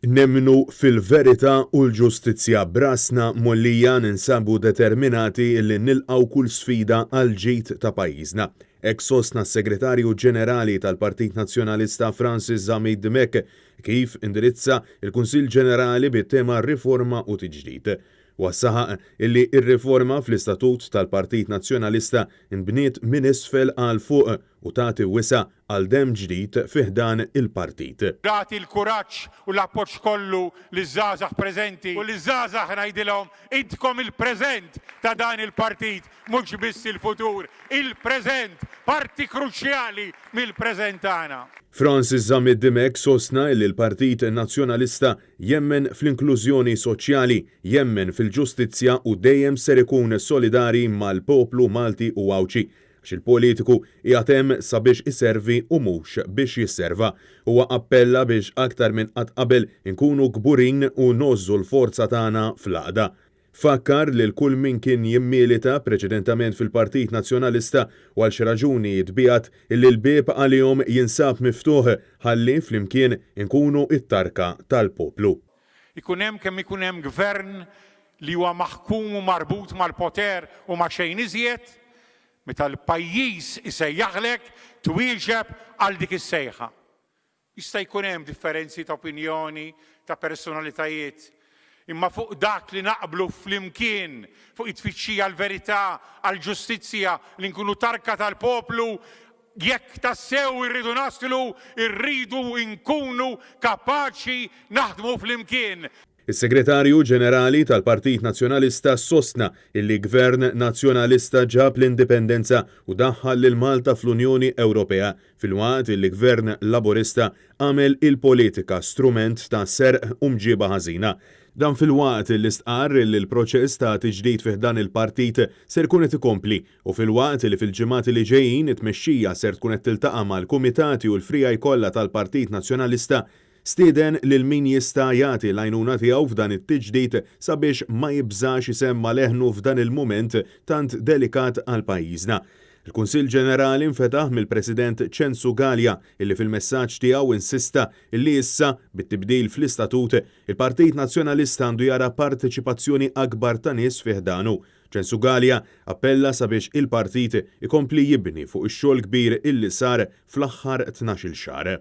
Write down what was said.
Nemmnu fil-verità u l-ġustizzja. B'rasna mgħollija ninsabu determinati li nilqgħu kull sfida għall-ġid ta' pajjiżna. Hekk sostna s-Segretarju Ġenerali tal-Partit Nazzjonalista Francis Zammit Dimech kif indirizza l-Kunsill Ġenerali bit-tema Riforma u Tiġdid. Huwa saħaq illi r-riforma fl-istatut tal-Partit Nazzjonalista nbniet minn isfel għal fuq u tagħti wisa' għal demm ġdid fi ħdan il-partit. Nagħti l-kuraġġ u l-appoġġ kollu liż-żgħażagħ preżenti u liż-żgħażagħ ngħidilhom intkom il-preżent ta' dan il-partit, mhux biss il-futur, il-preżent, parti kruċjali mill-preżent tagħna. Francis Zammit Dimech sostna illi l-Partit Nazzjonalista jemmen fl-inklużjoni soċjali, jemmen fil-ġustizzja u dejjem ser ikun solidari mal-poplu Malti u Għawdxi. Għax il-politiku qiegħed hemm sabiex iservi u mhux biex jisserva. Huwa appella biex aktar minn qatt qabel inkunu kburin u ngħożżu l-forza tagħna fl-għaqda. Fakkar lil kull min kien jimmilita preċedentament fil-Partit Nazzjonalista u għal xi raġuni tbiegħed illi l-bieb għalihom jinsab miftuħ ħalli flimkien inkunu t-tarka tal-poplu. Ikun hemm kemm ikun hemm gvern li huwa maħkum u marbut mal-poter u ma' xejn iżjed, meta l-pajjiż isejjaħlek twieġeb għal dik is-sejħa. Jista' jkun hemm differenzi ta' opinjoni, ta' personalitajiet, imma fuq dak li naqblu flimkien, fuq it-tfittxija għall-verità, għall-ġustizzja, li nkunu tarka tal-poplu, jekk tassew irridu naslu, irridu nkunu kapaċi naħdmu flimkien. Is-Segretarju Ġenerali tal-Partit Nazzjonalista sostna illi Gvern Nazzjonalista ġab l-Indipendenza u daħħal lil Malta fl-Unjoni Ewropea filwaqt illi Gvern Laburista għamel il-politika strument ta' serq u mġieba ħażina. Dan filwaqt illi stqarr illi l-proċess ta' tiġdid fi ħdan il-partit ser ikun qed ikompli u filwaqt illi fil-ġimgħat li ġejjin it-tmexxija ser tkun qed tiltaqa' mal-kumitati u l-friegħi kollha tal-Partit Nazzjonalista. Stieden lil min jista' jagħti l-għajnuna tiegħu f'dan it-tiġdid sabiex ma jibżax isemma' leħnu f'dan il-mument tant delikat għal pajjiżna. Il-Kunsill Ġenerali nfetaħ mill-President Ċensu Galea illi fil-messaġġ tiegħu insista illi issa, bit-tibdil fl-istatut, il-Partit Nazzjonalista għandu jara parteċipazzjoni akbar ta' nies fi ħdanu. Ċensu Galea appella sabiex il-partit ikompli jibni fuq ix-xogħol kbir illi sar fl-aħħar 12-il xahar.